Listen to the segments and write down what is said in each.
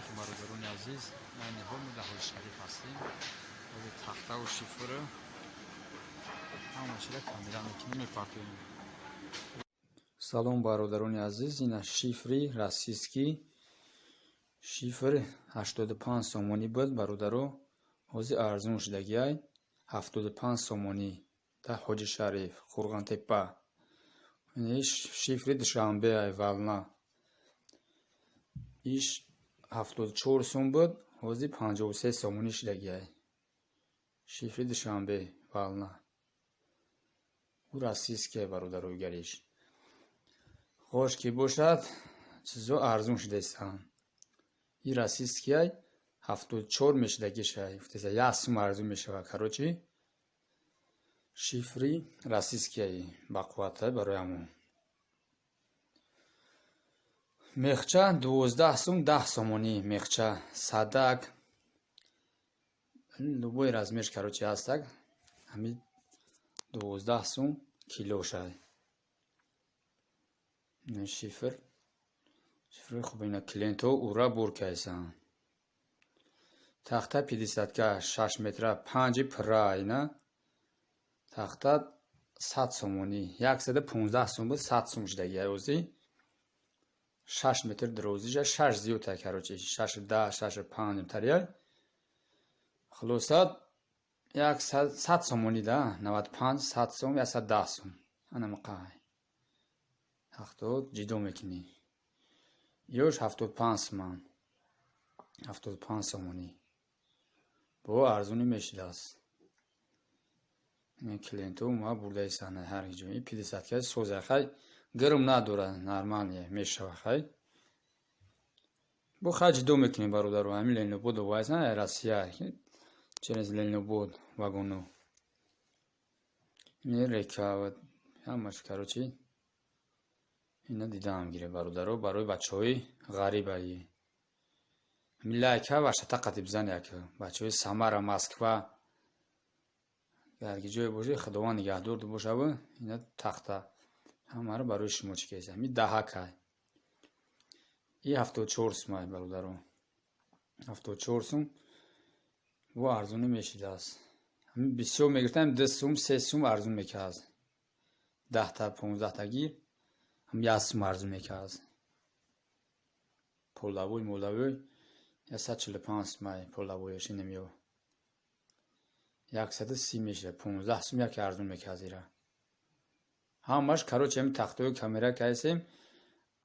Алайкум, бародарони азиз. Айни ҳол мо дар Ҳоҷи Шариф ҳастем. Ҳозир тахтаву шифру ҳама чиза камера мекунем, мепартоем. Салом, бародарони азиз. Ина шифри российский, шифр 85 сомонӣ буд, бародаро. Ҳозир арзон шудагиай, 75 сомонӣ дар Ҳоҷи Шариф, Қурғонтеппа. Шифри Душанбе ай, «Волна», иш 74 сум буд, ҳозир 53 сомонӣ шудагиай. Шифри Душанбе «Волна», ӯ российский, бародаро. Гариш хош ки бошад, чизо арзон шудаистанд. И российский ай 74 мешудагишай, як сум арзон мешавад. Короче, шифри российский ай бақувватай, барои ҳамон. Мехча 12 сум, 10 сомонӣ мехча, садак, любой размер, короче, ҳастак. Ҳами 12 сум килошай. Шифр, шифри хуб. Ина клиентҳо ура бур кайсанд. Тахта пятидесятка 6 метра, панҷи пурра. Ина тахта 100 сомонӣ, 115 сум буд, 100 сум шудагиай ҳозир. 6 метр дарозиша, шаш зиёдтай, короче, шашу 10, шашу панҷ тариай. Хулоса, як 100 сомонӣ да, 95, 100 сум, 110 сум. Анамақай тахто ҷидо мекунӣ. Ёш 75 суман, 75 сомонӣ, бо арзонӣ мешудааст. Клиентҳо ма бурдаистанд ҳар ҷо. И пятидесятка соза, хай, гирм надорад, нормально мешава. Хай, бо хай ҷидо мекунем, бародаро. Ҳамин Ленинобод овайсан, Россия, через Ленинобод вагону река, ҳамаш. Короче, ина дидаам гире, бародаро, барои бачаҳои ғарибаи. Ҳамин лайка вашата қати бизан, як бачаҳои Самара, Москва, дар ки ҷое бошед, Худованд нигаҳдорду бошаву. Ина тахта ҳамаро барои шумо чӣ кеса. Ҳамин даҳакай и 74 сумай, бародаро, 74 сум, бо арзонӣ мешидааст. Ҳамин бисёр мегирифтам, 2 сум, 3 сум арзон мекард. 10-та, 15-та гир, ҳам 1 сум арзон мекард. Половой моловой 145 сумай, половой аш инамё 130 мешуда, 15 сум яке арзон мекард ира ҳамаш. Короче, ҳами тахтаҳои камера кайсем,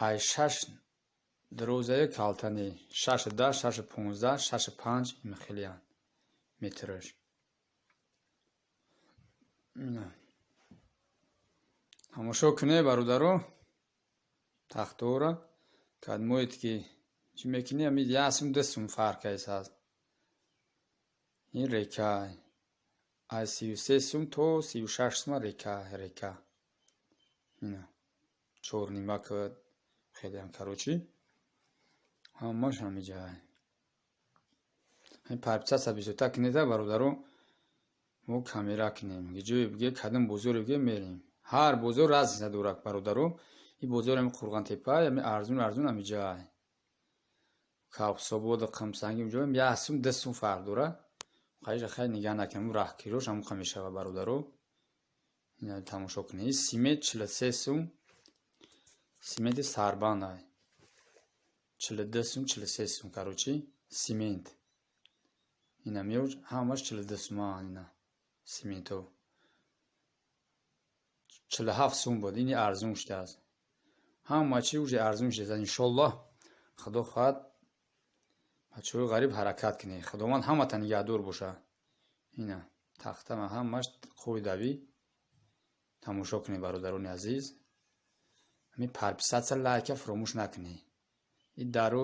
ай шаш дарозае калтани, шашу 10, шашу 15, шашу панҷ хелеянд метраш. Ина тамошо кунед, бародаро, тахтаҳоро. Кадмоед ки чӣ мекунӣ, ҳами 1 сум, 2 сум фарқ кайсааст. Ин река аз 33 сум то 36 сума, река, река ина чорнима хелеам. Короче, ҳамаш ҳамиҷай. Ҳамин подписаться бисёртар кунеда, бародаро, мо камера кунем. Ҷое биге, кадом бозоре биге, мерем. Ҳар бозор разница дорад, бародаро. Ин бозор ҳами Қурғонтеппа, ҳами арзун арзун ҳамиҷай. Кавсободу Қимсанги, ҷо 1 сум, 2 сум фарқ дорад. Хайша, хай, нигаҳ накунем, раҳкирош ҳамон мешавад, бародаро. Ина тамошо кунед. Симент 43 сум, сименти сарбанд ай 42 сум, 43 сум. Короче, симент ина меоҷ, ҳамаш 42 сума. Ина симентҳо 47 сум буд, ини арзон шудааст. Ҳама чи уже арзон шудааст. Иншоллоҳ, Худо хоҳад, бачаҳои ғариб, ҳаракат кунед. Худованд ҳамата нигаҳдор бошад. Ина тахтама ҳамаш қоидавӣ. Тамошо кунед, бародарони азиз. Ҳамин подписаться, лайка фуромӯш накунед. И дару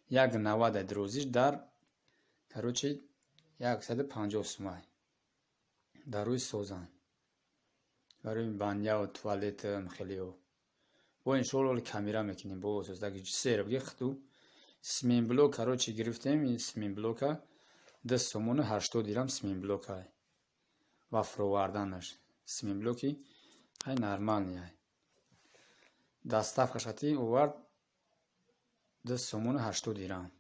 1,90 дарозиш дар, короче, 150 сумай. Дарои созан барои баня, туалет, хелео. Бо иншолло камера мекунем, бо сер биге хиту. Симентблок, короче, гирифтем. Ин симентблока 2 сомону 80 дирам симентблока ва фуроварданаш. Симентблоки ай нормальный ай. Доставка шати овард 2 сомону 80 дирам.